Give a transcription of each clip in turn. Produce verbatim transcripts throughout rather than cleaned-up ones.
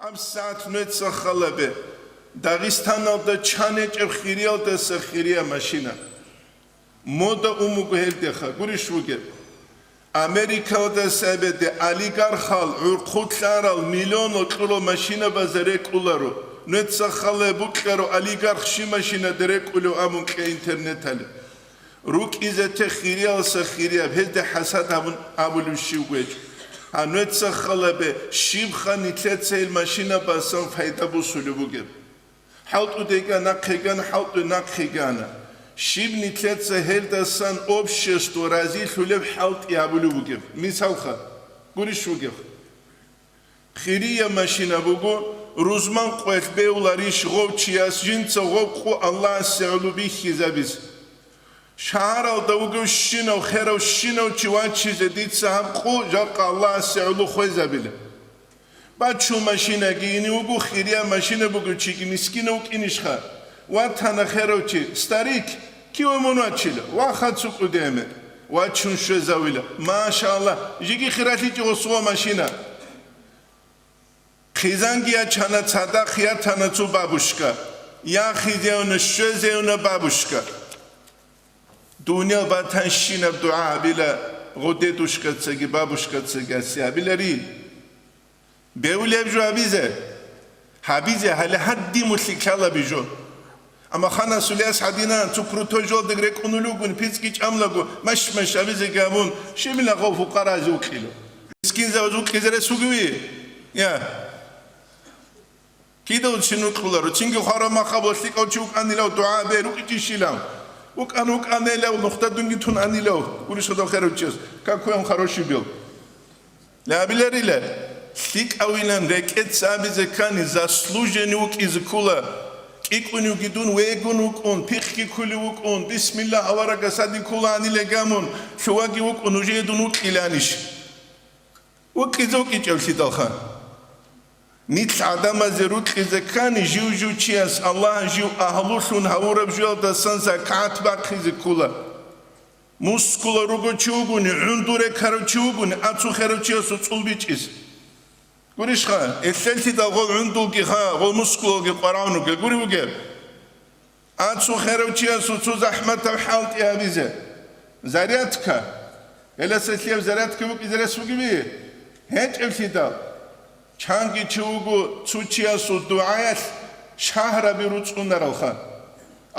ГьабсагӀат нуеца халабе, Дагъистаналда чан гьечӀеб хириялдаса хирия машина. Мода ун буго гьелдеха, гурищ бугеб? Америкалдаса гьебеде олигархал гӀурхъулъарал миллионал кьурал машинабазда рекӀуларо. Нуеца халабе букьаро олигарх щиб машинада рекӀулев абун кье интернеталде. РукӀизе те хириялса хирияб, гьезде хӀасад гьабун абулев щив гьечӀо. Гьануеца халабе, щибха нилъеца гьел машинабасан пайда бусулеб бугеб? ХӀалтӀудейган нахъеган, хӀалтӀуе нахъегана. Щиб нилъеца гьелдасан общество разилъулеб хӀалтӀи гьабулев бугеб? Мисалха, гурищ бугеб? Хирия машина буго, рузман къоялъ бевларищ гъов чияс жинца гъов къу Аллагьасе гӀоло бихьизабизе? Шагьаралда вугевщинав, херавщинав чи вачизе дица гьаб къу жакъа Аллагьасе гӀоло хвезабила. Бачун машинаги ине вуго, хирия машина бугев чиги мискинав вукӀинищха? Ватана херав чи, старик, киве мун вачила, ваха цукӀудеме, вачун щвезавила. Машалла, жиги хиралъичӀо гъосула машина. Хъизанги ячана цадахъ, ятана цо бабушка. Яхизеуна, щвезеуна бабушка. Дуниял батанщинаб дугӀа гьабила, гъо дедушкацаги бабушкацаги асе гьабилари. Бевлеб жо гьабизе? Гьабизе гьале гьадди мулъи ккалаби жо. Амма ханасулияс гьадинан цо крутой жолдег рекӀунулев вугун, пицӀги чӀамлаго, маш-маш абизеги абун, щибила гъов фукъаразе вукьила. Мискинзабаз вукьизе рес вугеви? Я. Кидав чи нукьуларо, цинги хвараб махаб ва лъикӀав чи вукӀанилав дугӀа бе рукӀичӀищилав? ВукӀан-вукӀанилав, нухда дунги тун анилав, гурищ гьадал херав чияс, какой он хороший был. Лабиларила, лъикӀавилан рекӀеца абизе ккани, заслуженный вукӀизе ккола. КӀикӀуневги дун вегун вукӀун, пихъги ккулев вукӀун, бисмиллагь, аварагас гьадин ккола гьаниле гамун, лъугьаги вукӀун, нужее дун вукьиланищ? ВукӀизе вукӀинчӀевлъидалха. Нилъ гӀадамазе рукьизе ккани, жив-жив чияс Аллагь жив агьлулъун гьавураб жуялдасан закагӀат бахъизе ккола. Мускулал руго чи вугони, гӀундул рекарав чи вугони, ацу херав чиясул цӀул бичӀчӀизе. Гурищха, элъеллъидал гъол гӀундулги ха, гъол мускулалги къварагӀун ругел гури вугеб? Ацу херав чиясул цо захӀматаб хӀалтӀи гьабизе. Зарядка. Гьеласа лъияб зарядка букӀизе рес бугеби? ГьечӀеблъидал. Чанги чи вуго цо чиясул дугӀаялъ шагьраби руцӀцӀунаралха.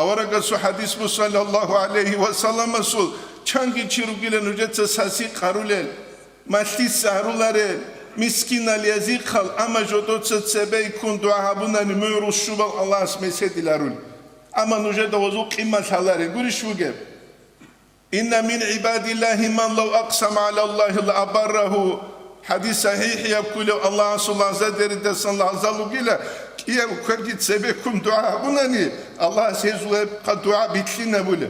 Аварагасул хӀадис буго, саллаллагьу гӀалайгьи ва салламасул, чанги чи ругила нужеца саси къарулел, малъиса гьаруларел, мискиналъе язихъал, амма жодоца цебейккун дугӀа гьабунани мугӀрул щубал Аллагьас меседиларул. Амма нужеда гъозул къимат лъаларел гурищ вугеб? Инна мин гӀибадиллагьи ман лав акъсама гӀалаллагьи ла абаррагьу. ХӀадис сахӀихӀияб кколев, Аллагьасул лагъзадеридасан лагъзал вугила, кӀияб кверги цебеккун дугӀа гьабунани, Аллагьас гьезул гьеб дугӀа битлъинабула.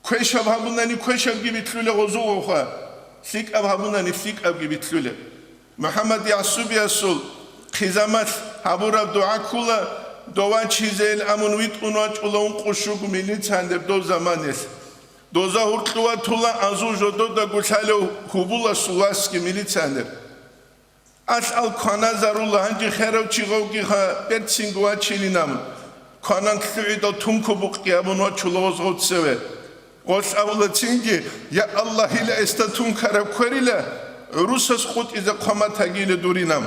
Квешаб гьабунани квешабги битлъула гъозулгъуха, лъикӀаб гьабунани лъикӀабги битлъула. МухӀаммад ЯгӀсубиясул хъизамалъ гьабураб дугӀа ккола, дова чизел амун витӀун вачӀула ункъо щуго милицаялъ доб заманалъ. Доза гьуркьу ватула, азул жододаго лъалев гьубуласул васги милицаялъ. Алъ-ал кваназарула, гьанже херав чи гъовгиха берцинго вачилин абун, кванан лъугӀидал тункубукъи абун вачула гъоз гъоцеве. Гъолъ абула цинги: «Я Аллагь, ила эсда тункараб кверила, гӀурусас къутӀизе хъвамат гьагила дуринаб».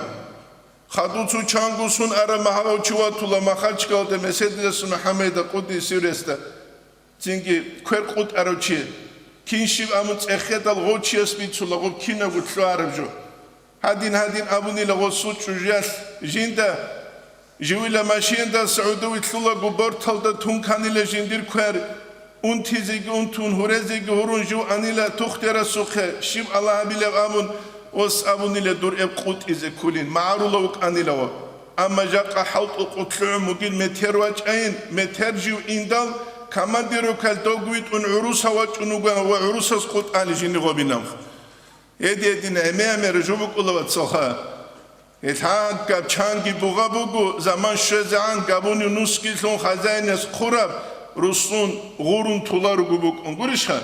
Хадуцу чанго сун араб магьарав чи ватула Махачкалда Меседидасун ХӀамида къуддиса сирругьу. Цинги квер къутӀарав чи, кин щиб абун цӀехедал гъов чияс бицула гъоб кинабго лъугьараб жо. Гьадин-гьадин абунила гъосул чӀужуялъ жинда, живила машиндаса гӀодов вилълъулаго борталда тунканила жиндир квер, унтизеги унтун, гьурезеги гьурун жив анила тухтерасухъе, щиб Аллагь гьабилеб абун, ос абунила дур эб къутӀизе кколин, магӀарула вукӀанила гъо. Амма жакъа хӀалтӀукъулъ лъугӀун бугин метер вачӀайин, метер жив индал, командировкалъ дов витӀун гӀуруса вачӀун вуган ва гӀурусас къутӀали жини гъобинаб. Гьедин-гьедин гӀемер-гӀемер жо букӀула, вацалха. Гьелъ гьагаб чанги бугъа буго, заман щвезегӀан габуни нусги лъун хазаинас хъураб, руслун гъурун тула руго букӀун. Гурищха?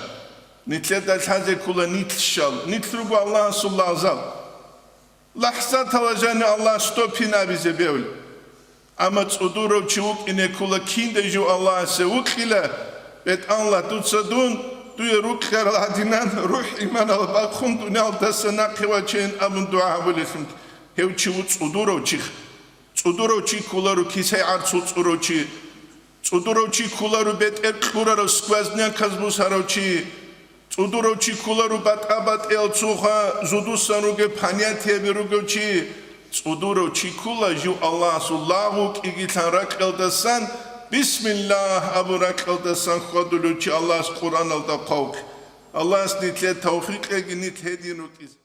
Нилъеда лъазе ккола нилъ щал, нилъ руго Аллагьасул лагъзал. ЛахӀзаталда жанив Аллагьас стоп-ин абизе бегьула. Амма цӀудурав чи вукӀине ккола киндай жив Аллагьасе вукьила, БетӀергьанав, дуца дун, дуе рукъарал гьадинан, рухӀ-иманалда бахъун дуниялдаса нахъе вачейин абун дугӀа гьабулелъун. Гьев чи ву цӀудурав чи. ЦӀудурав чи кколаро кисай гӀарцул цӀурав чи. ЦӀудурав чи кколаро бетӀер кьурарав сквозняказ бусарав чи. ЦӀудурав чи кколаро батӀа-батӀиял цоха зудусан ругеб понятияби ругев чи. ЦӀудурав чи ккола жив Аллагьасул лагъ вукӀигилан ракьалдасан, бисмиллагь абун ракьалдасан хьвадулев чи Аллагьас Къуръаналда хъвавулев. Аллагьас нилъее тавфикъ кьеги нилъ гьедин рукӀизе.